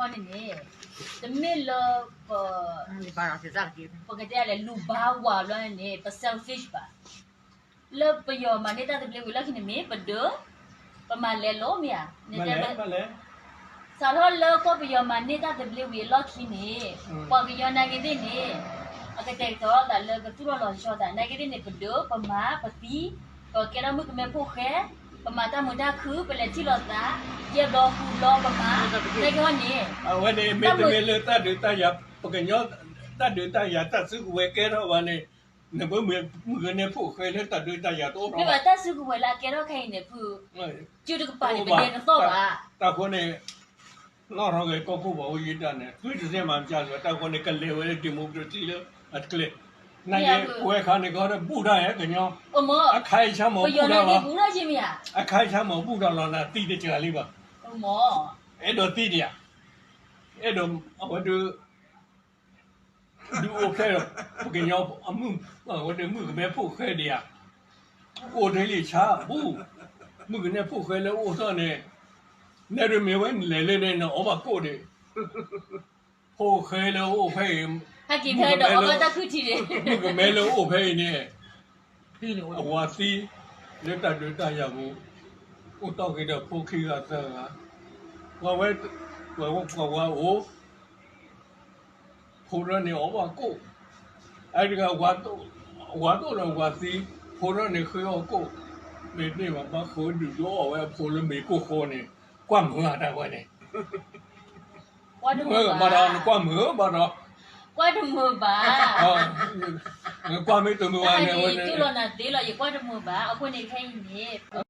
အဃိန့ၣ်န့ၣ် တမ့ၢ်လၢ ပ ပကတဲလဲၣ် လူၤဘါဝၤဘျီန့ၣ်န့ၣ် ပ selfish ဘၣ်. လၢပယီၤမၤန့ၢ်တၢ်သဘျ့ဝံၤအလီၢ်ခံန့ၣ်မ့ၢ်ပဒုး, ပမၤလဲလိာ်မ့ၢ်ဧါ. စးထီၣ်လၢကီၢ်ပယီၤမၤန့ၢ်တၢ်သဘျ့ဝံၤအလီၢ်ခံန့ၣ် ပှၤကညီနာ်က့သ့ၣ်န့ၣ် အကတဲာ်ကတီၤထီၣ်သးလၢကသူၣ်ထီၣ်လီၤဆီသး နာ်က့သ့ၣ်န့ၣ် ပဒုး ပမၤ ပသံ ပကဲထီၣ်မုၣ်ကမဲဖိၣ်ဃဲ, ပမၤတၢ်မုာ်တၢ်ခုၣ် ပလဲၤထံၣ်လိာ်သး ယဲၢ်ဘျီဃုဘျီပမၤ နာ်က့ဟီန့ၣ် အဝဲန့ၣ်မ့တမ့ၢ်လၢတၢ်ဒုးတၢ်ယၤ ပကညီ တၢ်ဒုးတၢ်ယၤတၢ်စုကဝဲၤကဲထီၣ်ဘၣ်န့ၣ် နမ့ၢ်မုၣ်ကမဲဖိၣ်ဃဲလၢတၢ်ဒုးတၢ်ယၤတအိၣ်ထီၣ်ဘၣ်. မ့ၢ်ဘၣ်တၢ်စုကဝဲၤလၢအကဲထီၣ်ခဲအံၤန့ၣ် ဖု စုတကပၤန့ၣ် ပလဲၤတသီၣ်ဘၣ်. တၢ်ဃိန့ၣ် နီၢ်ထီၣ်ဂဲၤကီၢ်ခိၣ်ဘၣ်အိၣ်ယံၤတၢ်န့ၣ် သုတသ့ၣ်မၤမ့ၢ်ကၢ်လၢၤ တၢ်ဃိန့ၣ် ကလဲၤဝဲလၢ democracy လၢအကျဲ နကဲ ပဝဲခါန့ၣ်ကီးဒီး ဘူၣ်တၢ်ဟဲကညီ အခါအံၤဆါမးဘူၣ်တၢ်လီၤ အခါအံၤဆါမးဘူၣ်တၢ်လီၤ နသံတစှၤလံဘၣ် အဲၣ်ဒိးသံဒံးဧါ အဲၣ်ဒိး အဝဲဒုး ဒုးအိၣ်ဖျဲၣ်ဒီး ပကညီအမုၣ် အဝဲဒၣ်မုၣ်ကမဲဖိၣ်ဃဲဒံးဧါ အိၣ်ထဲလံဆါ ဘူၣ် မုၣ်ကမဲဖိၣ်ဃဲလၢအိၣ်ထီၣ်န့ၣ် နဲဒၣ်မ့ၢ်ဝဲနလဲၤလၢန့ၣ် နအီၣ်ဘၣ်ကိၣ်ဒံး ဖိၣ်ဃဲလၢအိၣ်ဖဲအံၤ မုၣ်ကမဲလၢအိၣ်ဖဲအံၤန့ၣ် အဝၤသံ လၢတၢ်ဒုးတၢ်ယၤပူၤ အိၣ်တီၢ်က့ၤဒီးဖိခံဂၤသၢဂၤ ပှၤဝဲ ပှၤဝဲအိၣ် ဖိထီၣ်န့ၣ်အီၣ်ဘၣ်ကိၣ် အတဂၤ ဝၤတအိၣ်လၢၤဝၤသံ ဖိထီၣ်န့ၣ်ဃ့အီၣ်ကိၣ် မ့တမ့ၢ်ဘၣ်ဘၣ်ဃုဒုးဒိၣ်အီၣ်ဝဲအဖိလၢမ့ၤကိၢ်ဃိန့ၣ် ကွၢ်မုာ်အတၢ်ဝဲန့ၣ် မုာ်ဘၣ်ဒီး နကွၢ်မုာ်ဘၣ်ဒီး ကွၢ်တမုာ်ဘၣ် နကွၢ်မ့ၢ်တမုာ်ဘၣ်န့ၣ် ဝဲန့ၣ် တူၢ်လိာ်နၤသ့လီၤ ယကွၢ်တမုာ်ဘၣ် အဃိန့ၣ်ခဲအံၤန့ၣ်